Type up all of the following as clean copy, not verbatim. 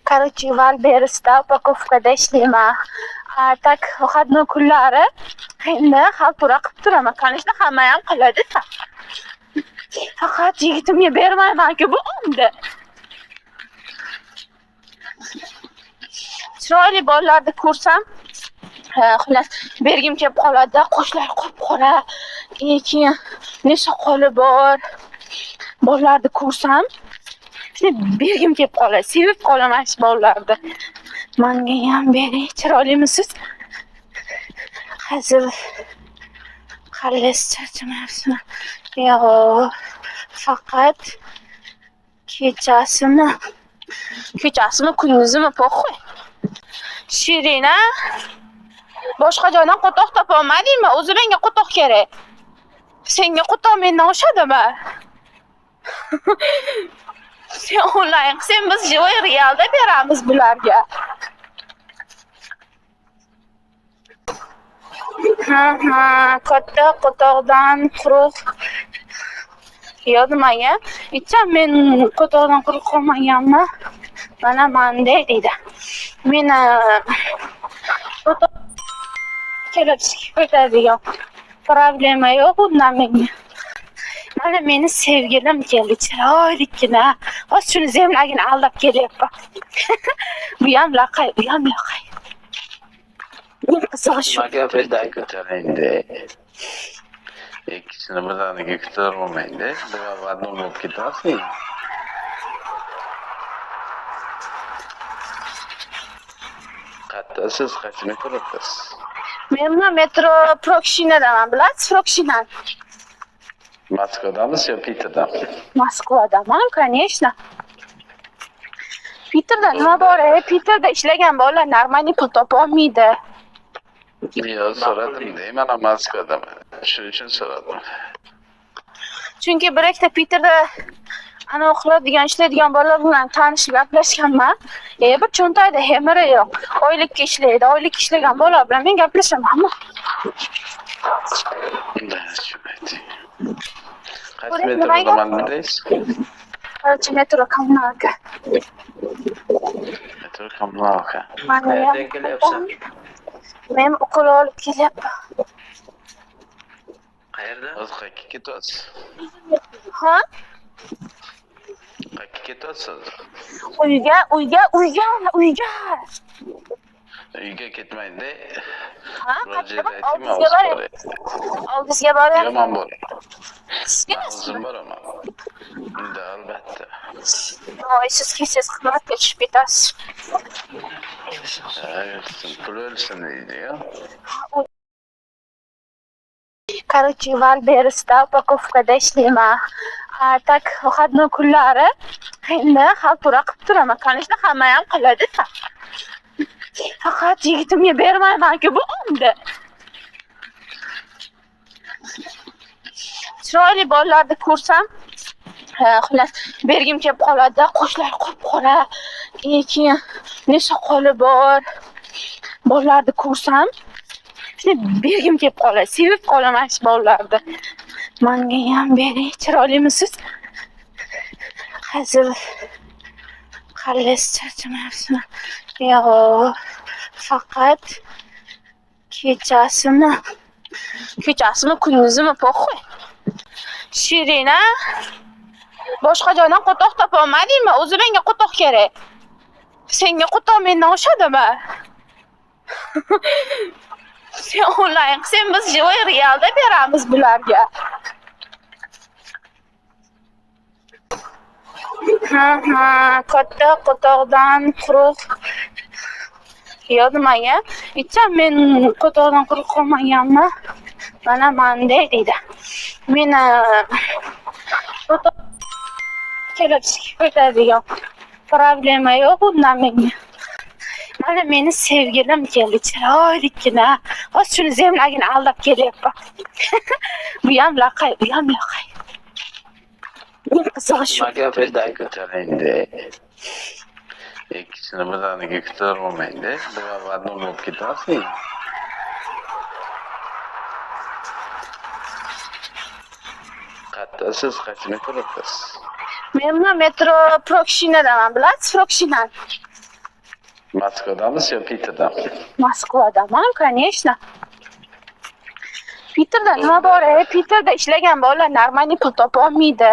Короче, Wildberries'da упаковка da ishlayman. А так выходной kunlari endi xaltura qilib turaman. Конечно, hamma ham qiladi. Faqat yigitimga bermayman-ku bu unda. Chiroyli bolalarni ko'rsam, xullas bergim kelib qoladi. Qoshlari qop-qora, keyin ne soqoli bor. Bolalarni ko'rsam, shunday bergim kelib qoladi. Sevib qolaman shu bolalarni. Manga ham bering, chiroylimisiz? Hazil qallis charchamayapsizmi? Yo'q, faqat kechasimi? Kechasimi, kunduzimi, похуй. Shirina, boshqa joydan qo'toq topolmadingmi? O'zi menga qo'toq kerak. Senga qo'toq mendan oshadimi? Sen onlayn qilsang, biz живой realda beramiz bularga. Ha, ha, katta qo'toqdan quruq yo nimaga? Icham men qo'toqdan quruq qolmaganman. Mana manday deydi. Meni qo'toq kelib chiqib ketadigan problema yo'q undan menga. Mana meni sevgilim keldi, chiroylikkina. Hozir shuni zemlagini aldab kelyapman. Bu ham laqay, bu ham laqay. Eng qizig'i shu. Nima gap edi aka? Ko'taringda. Ikkisini birdaniga ko'tarolmaydi. Два в одном bo'lib ketasiz. Qayerdasiz? Qaysi metrodasiz? Men metro Prokshinadaman, bilasiz Prokshinani? Moskvadamisiz yo Piterdami? Moskvadaman, конечно. Piterda nima bor, e? Piterda ishlagan bolalar нормальный pul topolmaydi. Yo'q, so'radim-da, mana Moskvadaman. Shuning uchun so'radim. Chunki bir ikkita Piterda anavi qiladigan, ishlaydigan bolalar bilan tanishib gaplashganman. E, bir cho'ntagida hemiri yo'q. Oylikka ishlaydi. Oylikka ishlagan bolalar bilan men gaplashamanmi? Да, shuni ayting. Qaysi Ko'ring, nima metrodaman dedingiz? Короче, metro Kommunalka. Metro Kommunalka. Mana ham Qayerdan kelyapsan? Men ukol olib kelyapman. Qayerda? Hozir qayerga ketyapsiz? Ha? Qayerga ketyapsiz? Uyga, uyga, uyga, uyga. Uyga ketmaydi. Ha? Biror Qayerga? joyda aytingmi, Oldingizga hozir boray. boray. Oldingizga boray. Yo'q, man boray. Sizga O'zim boraman. Да, albatta. Voy, siz kelsangiz qimmatga tushib ketasiz. Ha, o'lsin, pul o'lsin deydi-yu. Короче, Wildberries'da упаковка da ishlayman. А так выходной kunlari endi xaltura qilib turaman. Конечно, hamma ham qiladi. Faqat yigitimga bermayman-ku bu unda. Chiroyli bolalarni ko'rsam, xullas bergim kelib qoladi. Qoshlari qop-qora, keyin ne soqoli bor. Bolalarni ko'rsam, shunday bergim kelib qoladi. Sevib qolaman shu bolalarni. Manga ham bering, chiroylimisiz? Hazil qallis charchamayapsizmi? Yo'q, faqat kechasimi? Kechasimi, kunduzimi, похуй. Shirina, boshqa joydan qo'toq topolmadingmi? O'zi menga qo'toq kerak. Senga qo'toq mendan oshadimi? Sen onlayn qilsang, biz живой realda beramiz bularga. Ha, ha, katta qo'toqdan quruq yo nimaga? Icham men qo'toqdan quruq qolmaganman. Mana manday deydi. Meni qo'toq kelib chiqib ketadigan problema yo'q undan menga. Mana meni sevgilim keldi, chiroylikkina. Hozir shuni zemlagini aldab kelyapman. Bu ham laqay, bu ham laqay. Eng qizig'i shu. Nima gap edi aka? Ko'taringda. Ikkisini birdaniga ko'tarolmaydi. Два в одном bo'lib ketasiz. Qayerdasiz? Qaysi metrodasiz? Men metro Prokshinadaman, bilasiz Prokshinani? Moskvadamiz yo Piterda? Moskvadaman, конечно. Piterda nima bor, e? Piterda ishlagan bolalar нормальный pul topolmaydi.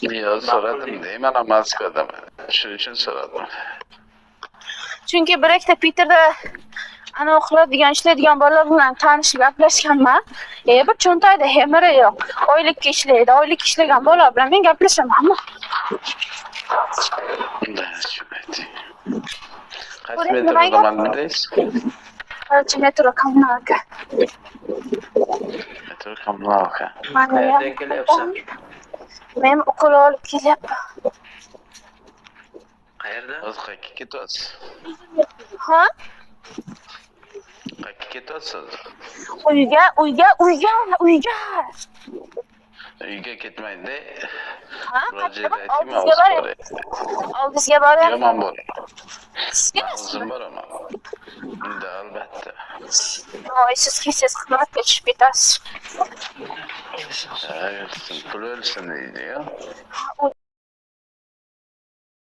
Yo'q, so'radim, mana Moskvadaman. Shuning uchun so'radim. Chunki bir ikkita Piterda anavi qiladigan, ishlaydigan bolalar bilan tanishib gaplashganman. E, bir cho'ntagida hemiri yo'q. Oylikka ishlaydi. Oylik ishlagan bolalar bilan men gaplashamanmi? Да, shuni ayting. Qaysi Ko'ring, metrodaman nimaga? dedingiz? Короче, metro Kommunalka. Metro Kommunalka. Mana Qayerdan kelyapsan? Men ukol olib kelyapman. Qayerda? O'zi qayerga ketyapsiz? Ha? Qayerga ketyapsiz? Uyga, uyga, uyga, uyga. Uyga ketmangda. Ha? Biror joyda Qayerga? aytingmi, Oldingizga o'zi boray. boray. Oldingizga boray. Yo'q, man boray. Sizga O'zim boraman. Да, albatta. Voy, siz kelsangiz qimmatga tushib ketasiz. Ha, o'lsin, pul o'lsin deydi-yu. Ha.